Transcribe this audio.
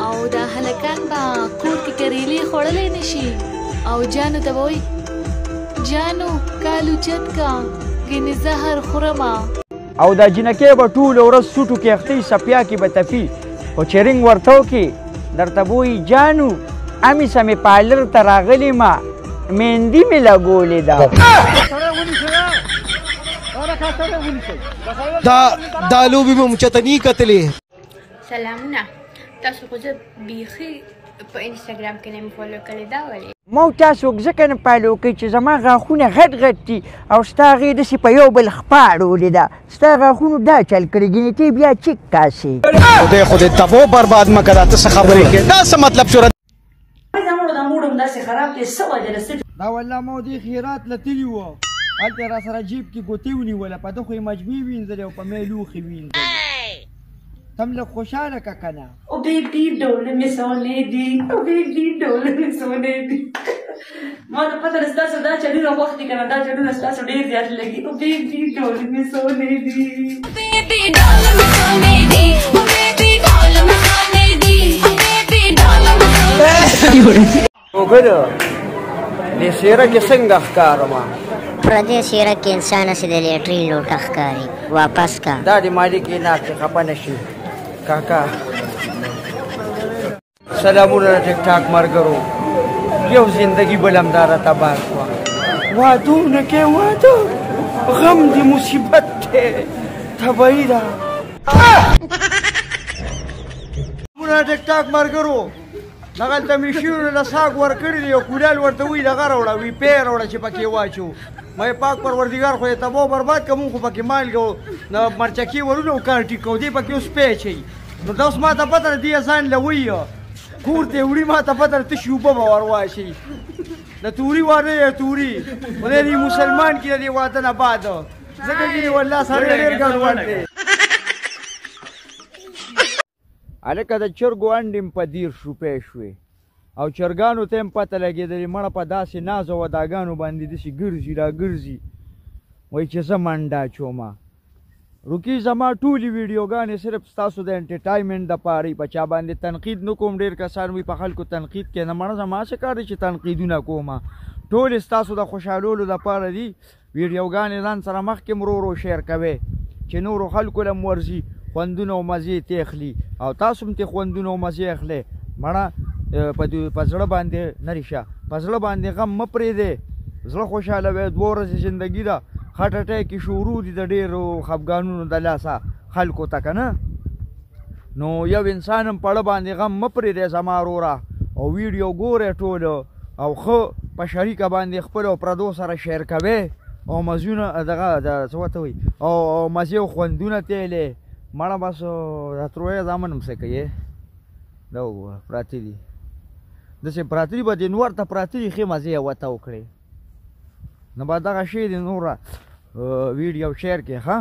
او دا هلکان به کور کې کریلې خوړلی نه شي او جانو ته به وایي جانو کال اوچت کا ګنې زهر خورمه. او دا جینکۍ به ټوله ورځ سوټو کې اختي، سپیا کې به تفي، خو چې رنګ ورته وکړي درته به وایي جانو امې سمې پارلر ته راغلې ما میندي مې لګولې ده. دا لوبې به مو چاته نه کتلې. سلامونه، تاسو خو زه بیخي په انسټاګرام کې نه یم follow کړې، دا ولې؟ ما تا څوک ځکه نه follow کوي چې زما غاښونه غټ غټ دي او ستا هغې داسې په یو بل خپه اړولې ده، ستا غاښونو دا چل کړی ګینې ته بیا چک کاسې. خدای خو دې تبو برباد مه کړه، ته څه خبرې کوې، دا څه مطلب شو؟ دا موډ هم داسې خراب دی، څه وجه ده؟ دا والله ما دې خیرات له تلي وو، هلته یې راسره جیب کې ګوتې ونیوله، په ده خو یې مجمې وینځلې او په ما یې لوښي وینځلې. ته هم لږ خوشحاله که که نه. او بیبي ډول مې سونې دي، او بیبي ډول مې سونې دي. ما ته پته ده ستاسو دا چلونه خوښ دي که نه، دا چلونه ستاسو ډېر زیات لګي. او بیبي ډول مې سونې دي. بیبي ډول مې سونې دي، او بیبي ډول مې سونې دي، او بیبي ډول مې سونې. وګوره دې څېره کې څنګه ښکارم؟ پردې څېره کې انسان هسې د لیټرین لوټه ښکاري. واپس کا. دا د مالک عناد چې خفه نه شي کاکا. سلامونه د ټیک ټاک ملګرو، یو زندگی بل هم دا راته بار شوه. واده نه کې واده غم دی، مصیبت دی، تباهي ده. سلامونه د ټیک ټاک ملګرو، دغلته مې شیرو له ساګ ورکړي دی او کولال ورته وایي دغه راوړه، وي پی راوړه چې پکې واچو. ما یې پاک پروردګار خو یې تباه برباد که، مونږ خو پکې مالګه او مرچکې ورونه او کار ټیک کوو، دی پکې اوس پی اچوي. نو دا اوس ما ته پته ده دی ځان له وایي کور ته یې وړي، ما ته پته ده تشې اوبه به ور واچوي. د توري واده دی، توري خدای دې مسلمان کړي د دې واده نه بعد، ځکه ګینې والله سړی ډېر ګډوډ دی. هلکه د چرګو انډې هم په 30 روپۍ شوې او چرګانو ته هم پته لګېدلې، مړه په داسې ناز او اداګانو باندې داسې ګرځي راګرځي، وایي چې زه منډه اچومه. روکي زما ټولې ویډیوګانې صرف ستاسو د entertainment دپاره وي، په چا باندې تنقید نه کوم. ډېر کسان وایي په خلکو تنقید کوي، نه مړه زما څه کار دی چې تنقیدونه کوم، ټولې ستاسو د خوشحالولو دپاره دي. ویډیوګانې ځان سره مخکې هم ورو ورو share کوئ چې نورو خلکو له هم ورځي، خوندونه او مزې ترې اخلي او تاسو هم ترې خوندونه او مزې اخلئ. مړه په زړه باندې نه ریشه، په زړه باندې غم مه پرېږدئ، زړه خوشحاله وئ. 2 ورځې زندګي ده، هارت اټیک یې شروع دي د ډېرو خفګانونو د لاسه خلکو ته که نه. نو یو انسان هم په اړه باندې غم مه پرېږدئ زما وروره، او ویډیو ګورئ ټول او ښه په شریکه باندې خپل او پردو سره share کوئ او مزونه دغه د څه ورته وایي او مزې او خوندونه تېلې. مړه بس دا ترویه زامن هم څه کوي، دا وګوره پراته دي، داسې پراته دي به دې نور ته پراته دي، ښې مزې یې ورته وکړې. نو به دغه شی دې نوره ویډیو share کړې. ښه.